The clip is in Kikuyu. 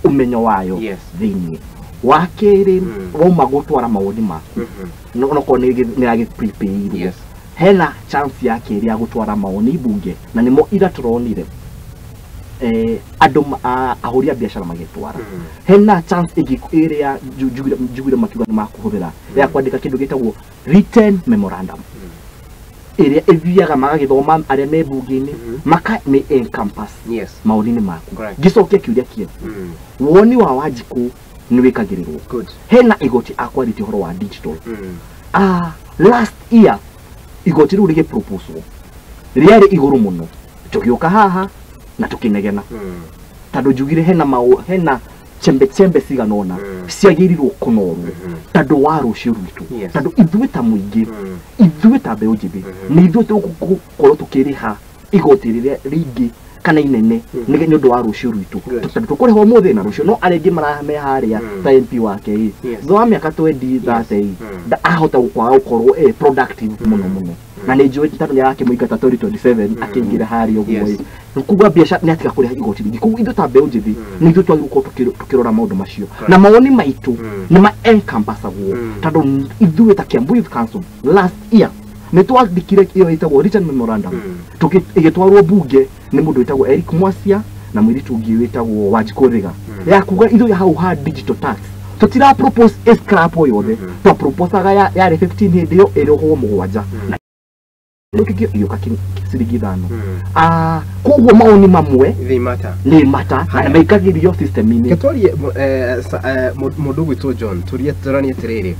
Ũmenyo wayo thĩinĩ wa kerĩ, wauma gũtwara mawoni maku, onokorwo nĩ yagĩ prepairwo, hena chance ya kerĩ ya gũtwara mawoni bunge, na nĩmo ira tũronire andũ ahũri a biacara magĩtwara. Hena chance ĩngĩ ĩrĩa njugire makiuga nĩ makũhũthĩra ya kwandĩka kĩndũ gĩtagwo written memorandum, ĩrĩa ĩthiaga magagĩthoma arĩa me bunge-inĩ, maka nĩ encompass mawoni-inĩ maku. Ngĩcokia kĩũria kĩu, woni wa Wanjikũ nĩ wĩkagĩrĩrwo. Hena igoti akwarĩtie ũhoro wa digital. Last year igoti rĩu rĩgĩproposwo rĩarĩ igũrũ mũno, tũgĩũka haha na tũkĩnegena, tondũ njugire hena hena chembe chembe cigana ũna ciagĩrĩirwo kũnorwo tondũ wa rũciũ rwitũ, tondũ ithuĩ ta mũingĩ, ithuĩ ta mbeũ njĩthĩ, nĩ ithuĩ tũgũkorwo tũkĩrĩha igoti rĩrĩa rĩingĩ kana inene nĩ ũndũ wa rũciũ rwitũ, tondũ tũkũrĩha ũmũthĩ na rũciũ no arĩa angĩ me harĩa ta MP wake ĩ, thutha wa mĩaka 20 30 ĩ, ahota kwaga gũkorwo productive mũno mũno, na nĩ njũĩ tondũ nĩ arakĩmũingata 2027 akĩingĩra harĩa ũguo ĩ, kuga biacara nĩ atiga kũrĩha igoti rĩingĩ. Koguo ithuĩ ta mbeũ njĩthĩ nĩ ithuĩ twagĩrĩirwo gũkorwo tũkĩrora maũndũ macio, na mawoni maitũ nĩ ma encompassagwo, tondũ ithuĩ ta Kiambu Youth Council last year nĩ twandĩkire ĩyo ĩtagwo written memorandum, ĩgĩtwarwo bunge nĩ mũndũ wĩtagwo Eric Mwacia na mũirĩtu ũngĩ wĩtagwo Wanjikũ Thiga, ya kuga ithuĩ hau ha digital tax tũtira propose ĩ scrap o yothe, twa proposaga yarĩ 15 hĩndĩ ĩyo ĩrĩhwo 7, na gĩkĩ gĩũka ciringi 5. Koguo maoni mamwe They matter. Nĩ mata na nĩ maikagĩrio system-inĩ. Ke twarie mũndũ ũgwĩtwo John, tũrie tũranie atĩrĩrĩ.